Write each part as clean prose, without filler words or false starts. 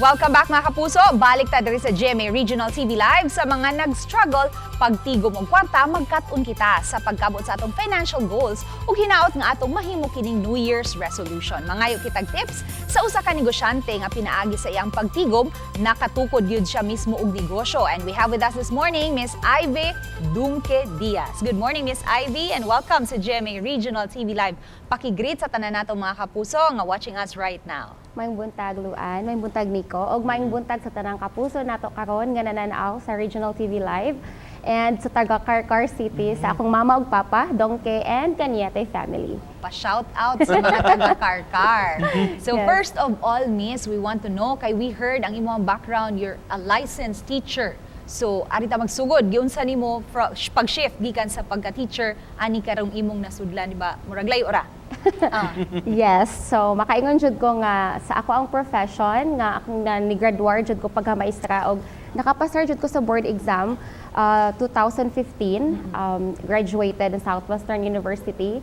Welcome back, mga kapuso. Balik ta diri sa GMA Regional TV Live. Sa mga nag-struggle pagtigom og kwarta, magkat-on kita sa pagkabot sa atong financial goals ug hinaot nga atong mahimo kining New Year's resolution. Mangayo kitag tips sa usa ka negosyante nga pinaagi sa iyang pagtigom, nakatukod gyud siya mismo og negosyo. And we have with us this morning Miss Ivy Dumke Diaz. Good morning, Miss Ivy, and welcome sa GMA Regional TV Live. Paki-greet sa tanan nato, mga kapuso nga watching us right now. Maayong buntag, Luan, maayong buntag, Nico, ug maayong buntag sa tanang kapuso nato karon nga nananaw sa Regional TV Live and sa taga Carcar City, sa akong mama ug papa, Dongke and Cañete family. Pa-shout out sa mga taga Carcar. So first of all, Miss, we want to know kay we heard ang imong background, you're a licensed teacher. So, ari ta magsugod, giunsa nimo pag-shift gikan sa pagka-teacher ani karong imong nasudlan, di ba? Murag layo ra. Yes, so makaingon jud ko nga sa ako ang profession nga akong na ni-graduar jud ko pagka-maestra og nakapasar jud ko sa board exam 2015, graduated in Southwestern University.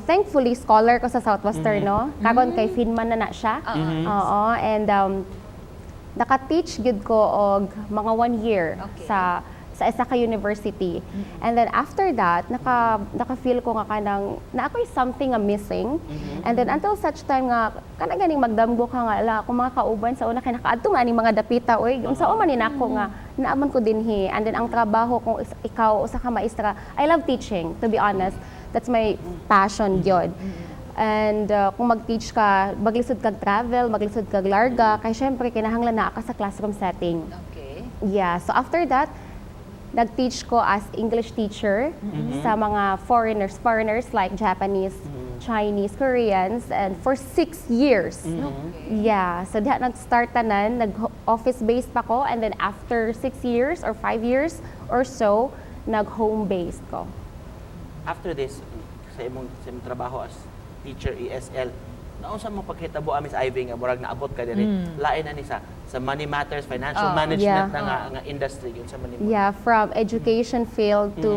Thankfully, scholar ko sa Southwestern, no? Karon kay Finman na na siya. Oo, and naka-teach gyud ko og mga one year sa isa ka university. And then after that, naka-feel ko nga kanang na ako'y something nga missing. And then until such time nga kana ganing magdamgo ka nga ala akong mga kauban sa una kay nakaadto nga aning mga dapita, oy, unsa man ni nako nga naaman ko dinhi. And then ang trabaho kung ikaw usa ka maestra, I love teaching, to be honest. That's my passion gyud. And kung mag-teach ka, maglisod kag travel, maglisod kag larga, kay syempre kinahanglan naa ka sa classroom setting. Yeah, so after that, nag-teach ko as English teacher sa mga foreigners like Japanese, Chinese, Koreans, and for 6 years. Yeah, so diha nag-start tanan, nag-office-based pa ko, and then after 6 years or 5 years or so, nag-home-based ko. After this, sa imong trabaho as teacher ESL, naunsa mo paghitabo, Miss Ivy, nga murag naabot ka diri? Lain na ni sa money matters, financial management na nga industry yun sa money. Yeah, from education field to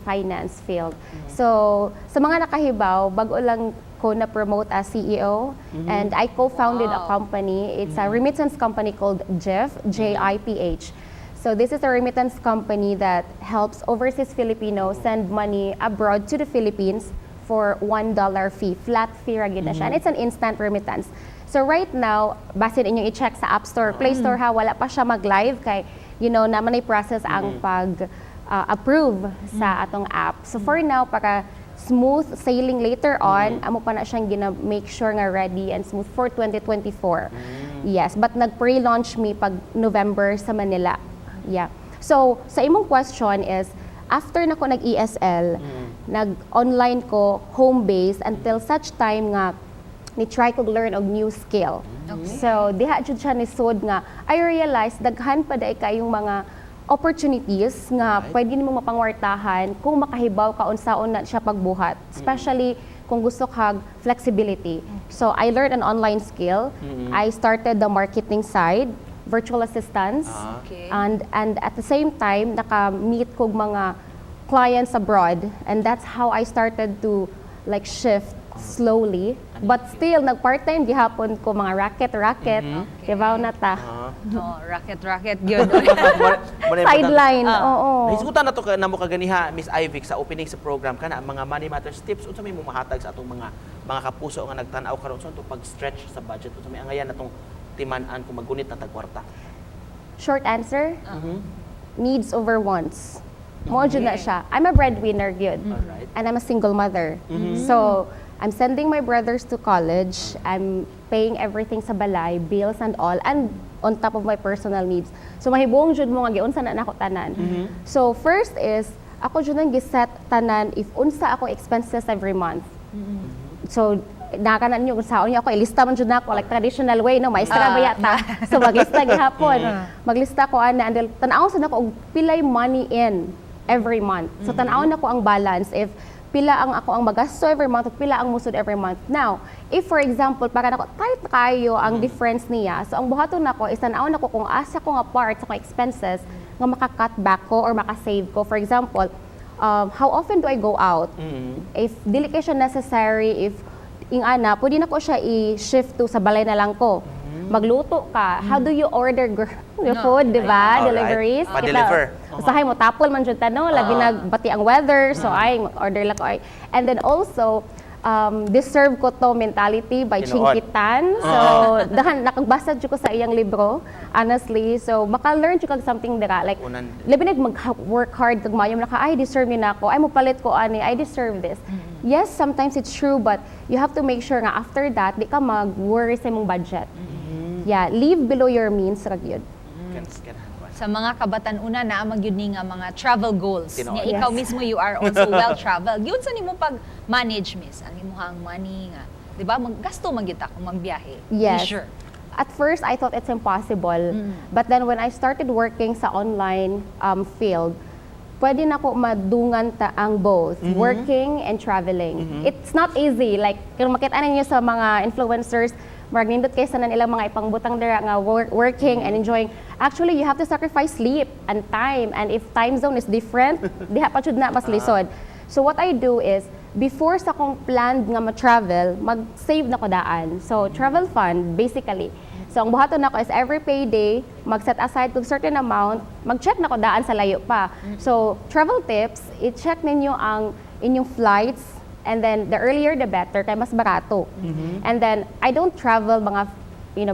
finance field. So, sa mga nakahibaw, bago lang ko na-promote as CEO and I co-founded a company. It's a remittance company called JIF, JIPH. So this is a remittance company that helps overseas Filipinos send money abroad to the Philippines for $1 fee. Flat fee ra gyud na siya. And it's an instant remittance. So right now, basin inyong i-check sa App Store, Play Store ha, wala pa siya mag-live kay naman ay process ang pag approve sa atong app. So for now, para smooth sailing later on, amo pa na siyang gina make sure nga ready and smooth for 2024. Yes, but nag-pre-launch mi pag November sa Manila. Yeah. So, sa imong question is, after na ko nag-ESL, nag-online ko, home base until such time nga ni try ko learn og new skill. So, diha jud siya nisod nga I realized daghan pa diay kayong mga opportunities nga pwede nimo mapangwartahan kung makahibaw ka unsaon na siya pagbuhat. Especially kung gusto kag flexibility. So, I learned an online skill. I started the marketing side, virtual assistants. And at the same time, naka-meet kog mga clients abroad and that's how I started to like shift slowly. But still, nag part-time gihapon ko, mga racket racket. Diba na ta? No, racket racket gyud. Sideline, oo. Nahisgutan na to ka namo kaganiha, Miss Ivy, sa opening sa program kana mga money matters tips, unsa may imong mahatag sa atong mga kapuso nga nagtan-aw karon sa atong pag-stretch sa budget, unsa may angayan natong timan-an kung magunit na tag kwarta? Short answer, needs over wants. Mo jud na siya. I'm a breadwinner gyud. And I'm a single mother. So, I'm sending my brothers to college. I'm paying everything sa balay, bills and all, and on top of my personal needs. So, mahibong jud mo nga giunsa na nako tanan. So, first is, ako jud nang giset tanan if unsa ako expenses every month. So, naka na ninyo kung saon niyo ako, ilista man jud nako like traditional way, no, maestra ba yata. So, maglista gihapon. Maglista ko ana, and then tan-awon sa nako og pilay money in every month. So, tan-awon nako ang balance if pila ang ako ang magasto every month ug pila ang musod every month. Now, if for example, para nako tight kayo ang difference niya, so ang buhaton nako is tan-awon nako kung asa ko nga part sa akong expenses nga maka-cut back ko or maka-save ko. For example, how often do I go out? If dili kay siya necessary, if ing-ana, pwede na ko siya i-shift to sa balay na lang ko. Magluto ka. How do you order the food, di ba? Alright. Deliveries. Pa-deliver. Kita, usahay mo tapol man jud ta, no, labi na bati ang weather, so ay order lang ko ay. And then also "Deserve ko to" mentality by Tinuod. Chinkee Tan. So dahan nakagbasa jud ko sa iyang libro, honestly. So maka-learn jud kag something dira, like Unan. labi nag mag-work hard kag maayo na ka, "Ay, deserve ni nako. Ay, mopalit ko ani. I deserve this." Yes, sometimes it's true, but you have to make sure nga after that di ka mag-worry sa imong budget. Yeah, live below your means ra gyud. Kan. Sa mga kabatan-una na magyud ni nga mga travel goals. Tinuod. Nya ikaw mismo, you are also well traveled. Yun sa nimo pag manage, miss, ang imuhang money nga, 'di ba? Maggasto man gyud ta kung magbiyahe. Yes. Leisure. At first, I thought it's impossible. But then when I started working sa online field, pwede na ko madungan ta ang both, working and traveling. It's not easy. Like, kung makita ninyo sa mga influencers, murag nindot kay sa ilang mga ipangbutang dira nga working and enjoying. Actually, you have to sacrifice sleep and time. And if time zone is different, diha pa jud na mas lisod. So what I do is, before sa akong planned nga ma-travel, mag-save na ko daan. So, travel fund, basically. So, ang buhaton nako is every payday, mag-set aside kog certain amount, mag-check na ko daan sa layo pa. So, travel tips, i-check ninyo ang inyong flights, and then the earlier the better, kay mas barato. And then, I don't travel mga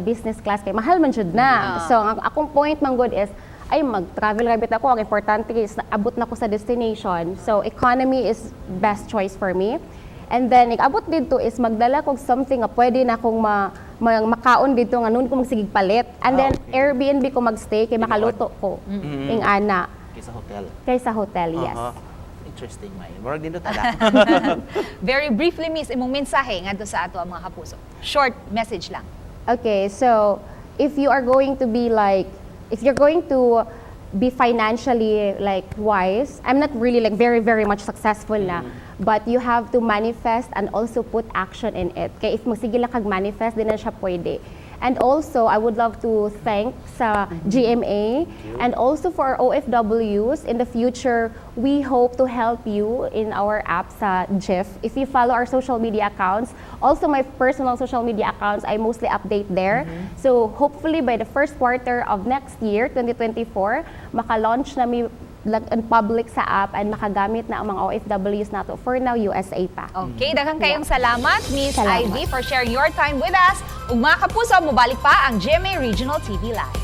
business class kay mahal man jud na. So, ang akong point man gud is, ay, mag-travel ra bitaw ko, ang importante is abot na ko sa destination. So, economy is best choice for me. And then, abot didto is magdala kog something nga pwede na akong makaon didto nga noon ko magsigig palit. And then, Airbnb ko magstay kay makaluto ko. Ing ana. Kaysa hotel. Kaysa hotel, yes. Interesting, may. Murag nindot ala. Very briefly, miss, imong mensahe ngadto sa ato ang mga kapuso. Short message lang. Okay, so if you are going to be like, if you're going to be financially like wise, I'm not really like very, very much successful na, but you have to manifest and also put action in it. Kaya if magsige lang kag manifest, di na siya pwede. And also, I would love to thank sa GMA and also for our OFWs. In the future, we hope to help you in our app sa GIF. If you follow our social media accounts, also my personal social media accounts, I mostly update there. So hopefully by the first quarter of next year, 2024, maka-launch na mi like in public sa app and makagamit na ang mga OFWs nato. For now, USA pa. Okay, daghang kayong salamat, Miss Salamat. Ivy, for sharing your time with us. Ug mga kapuso, mobalik pa ang GMA Regional TV Live.